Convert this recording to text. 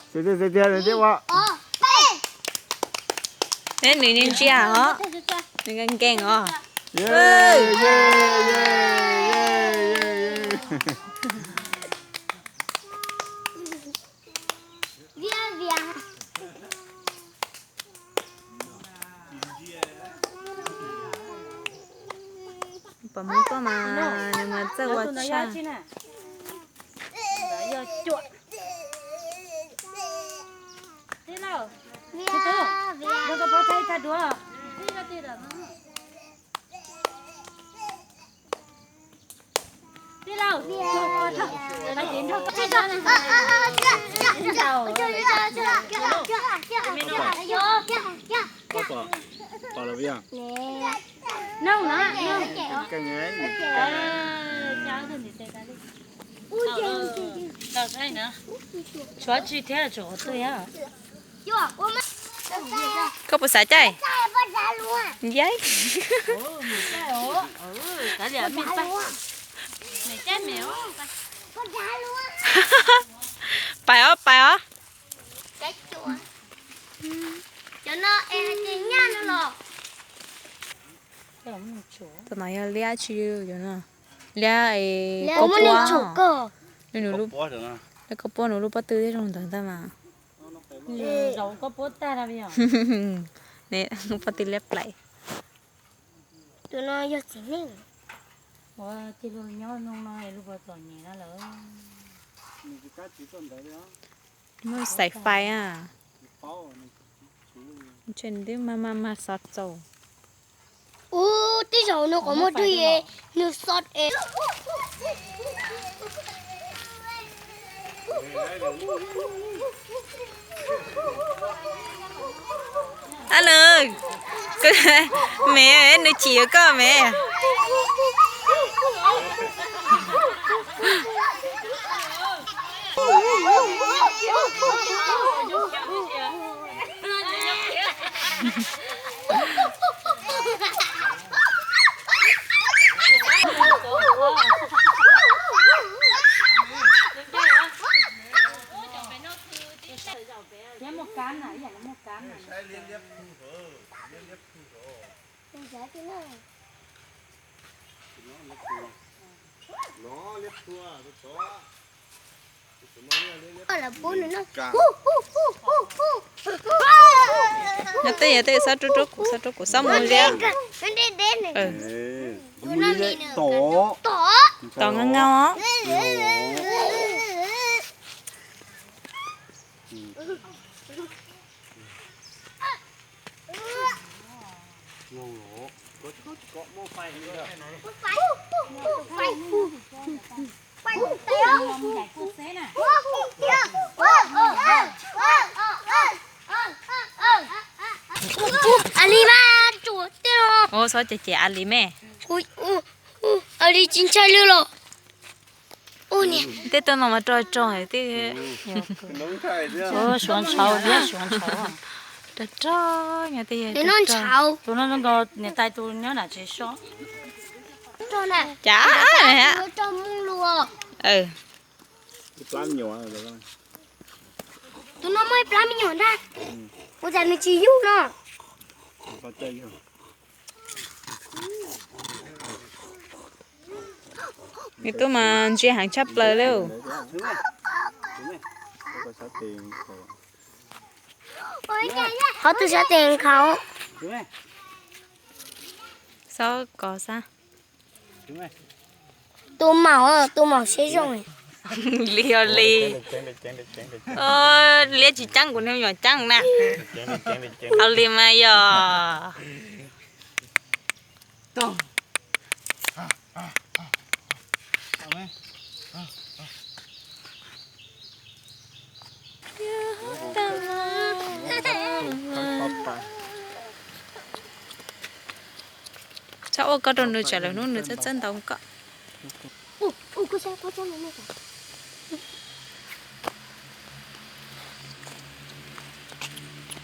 Nws ntsia os, nws nkees nkees os. Pom Hmoob tuaj mas nws mas txawj ua tshaj. Tshuav tsi thiab tsuas qhov twg? Koj puas xav caij? Yaib. Pais os, pais os. Tus no yog liab tsi, liab, liab koj puab, liab koj puab nws lub pob tw thiaj zoo ntawd ntag mas. Pob tw liab plais. Tus no yog txiv neej. Muaj xaim fais a. Ntshe nws twb mag mag mag xov txaus. Ub, tej zaum nws qhov muag dwj es nws xov es. Ab nws, me, nws chim koj me. Nyob tej yog tej xob rub rub kuv, xob rub kuv, xob mus liab. Tom ngaa ngaa os. A li mas tsuas tej no. Ua xob ces ces a li me. A li tsis ntshai li los. Tej tuaj no mas rog rog tej. Suav ntshauv thiab suav ntshauv. Rog rog nyob tej. Tus no zoo nkaus niam tais tus nyob nram tsev so. Cas tus no muaj ib plab me nyuam ntag. Ua cas nws tsis yug no? Nws tuaj mas ntsia heev tshaj plaws li. Qhov twg sab tes nkhaus? Xob kos xab. Tus maum, tus maum siab zoo. Li os li. Liab tsis ceeb kuv niag me nyuam ceeb na. Au li mas yog. Txhob ua koj rau nws tsam lwm hnub nws txawj txawj ntaus koj.